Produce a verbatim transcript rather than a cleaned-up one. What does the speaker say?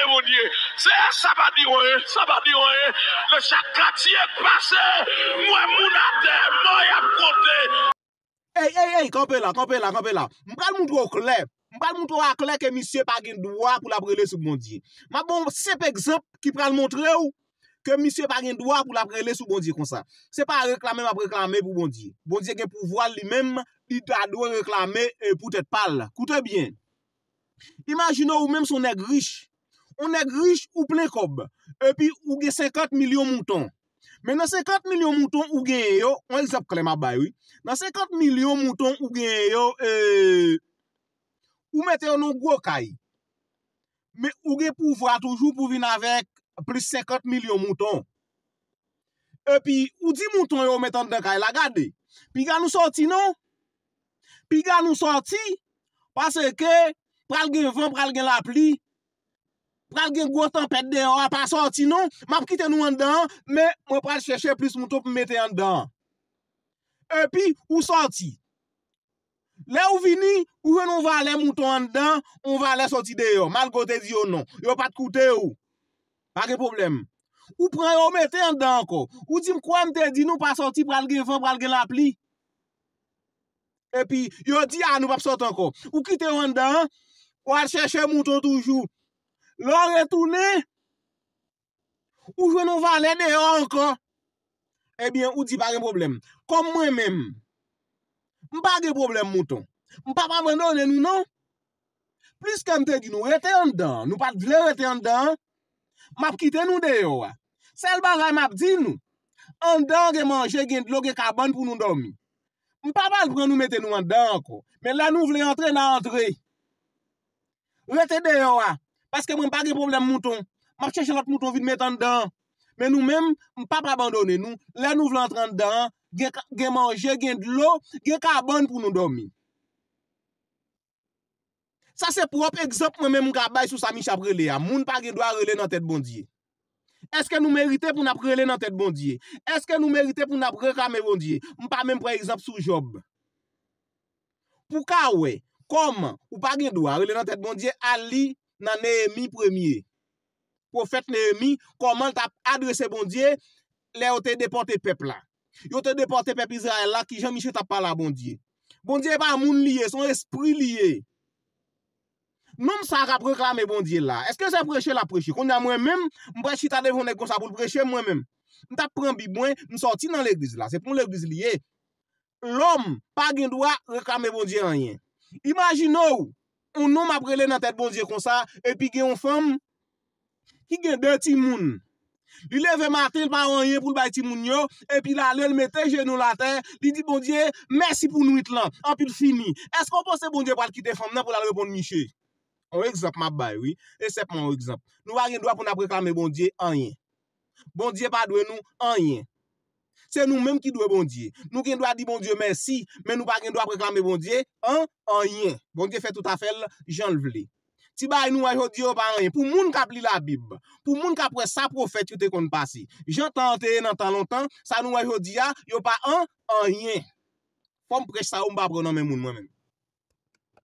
Bondye. Seyè, sa pa di anyen, sa pa di anyen. Nan chak katye k pase, m wè moun atè, mò y ap konte. Ey, ey, ey, kanpe la, kanpe la, kanpe la. M pral montre w klè. M pral montre w aklè ke misye pa gen dwa pou l ap rele sou Bondye. M ap ba w senp egzanp ki pral montre w ke misye pa gen dwa pou l ap rele sou Bondye konsa. Se pa reklame m ap reklame pou Bondye. Bondye gen pouvwa l li menm, li ta dwe reklame, e, pou tèt pa l. Koute byen. Imajine w, ou menm se yon nèg rich. Yon nèg rich, ou plen kòb. Epi ou gen senkant milyon mouton. Men nan senkant milyon mouton ou genyen yo, yon egzanp klè m ap bay, wi. Nan senkant milyon mouton ou genyen yo, e, ou mete yo nan yon gwo kay. Men ou gen pouvwa toujou pou vin avèk plis senkant milyon mouton. Epi ou di mouton yo met anndan kay la, gade. Piga nou sòti non. Piga nou sòti, paske pral gen van, pral gen lapli, pral gen gwo tanpèt deyò a, pa sòti non. M ap kite nou anndan an, men mwen pral chèche plis mouton pou m mete anndan an. Epi ou sòti. Lè ou vini, ou jwenn yon valè mouton anndan, yon valè sòti deyò, malgre w te di yo non. Yo pa t koute w. Pa gen pwoblèm. Ou pran yo, ou mete anndan ankò. Ou di m kwè m te di nou pa sòti, pral gen van, pral gen lapli. Epi yo di a nou p ap sòti ankò. Ou kite yo anndan an, ou al chèche mouton toujou. Lè w retounen, ou jwenn yon valè deyò ankò. Ebyen, ou di pa gen pwoblèm. Kòm mwen menm, m pa gen pwoblèm mouton. M p ap abandone nou non. Pliske m te di nou rete anndan an, nou pa t vle rete anndan an, m ap kite nou deyò a. Sèl bagay m ap di nou, anndan an gen manje, gen dlo, gen kabann pou nou dòmi. M pa pral pran nou mete nou anndan an ankò. Men lè nou vle antre, n a antre. Rete deyò a, paske mwen pa gen pwoblèm mouton. M ap chèche lòt mouton vin met anndan an. Men nou menm, m p ap abandone nou. Lè nou vle antre anndan an, gen, gen manje, gen dlo, gen kabann pou nou dòmi. Sa se pwòp egzanp mwen menm m ka bay sou sa misye ap rele a. Moun pa gen dwa rele nan tèt Bondye. Èske nou merite pou n ap rele nan tèt Bondye? Èske nou merite pou n ap reklame Bondye? M pa menm pran egzanp sou Jòb. Pou w ka wè kòman ou pa gen dwa rele nan tèt Bondye, al li nan Neyemi premye. Pwofèt Neyemi, kòman l t ap adrese Bondye lè yo te depòte pèp la. Yo te depòte pèp Izrayèl la, kijan misye t ap pale a Bondye. Bondye pa moun li ye, se yon espri li ye. Nonm sa k ap reklame Bondye la, èske se preche l ap preche? Kounye a mwen menm, m pral chita devan yon nèg konsa pou l preche m, mwen menm. M t ap pran Bib mwen, m sòti nan legliz la. Se pou yon legliz li ye. Lòm pa gen dwa reklame Bondye anyen. Imajine w, yon nonm ap rele nan tèt Bondye konsa, epi gen yon fanm ki gen de timoun. Li leve maten, li pa gen anyen pou l bay timoun yo, epi l ale, l mete jenou l atè, li di Bondye, mèsi pou nwit lan, anpi l fini. Èske w panse Bondye pral kite fanm nan pou l al reponn misye? Yon egzanp m ap bay, wi. E senpman yon egzanp. Nou pa gen dwa pou n ap reklame Bondye anyen. Bondye pa dwe nou anyen. Se nou menm ki dwe Bondye. Nou gen dwa di Bondye mèsi, men nou pa gen dwa ap reklame Bondye an, anyen. Bondye fè tout afè l jan l vle. Ti bagay nou wè jodi yo pa anyen. Pou moun k ap li Labib, pou moun k ap wè sa pwofèt yo te konn pase, jan tan an te ye nan tan lontan, sa nou wè jodi a, yo pa an, anyen. Fò m prèch sa yo, m pa pran nan men moun mwen menm.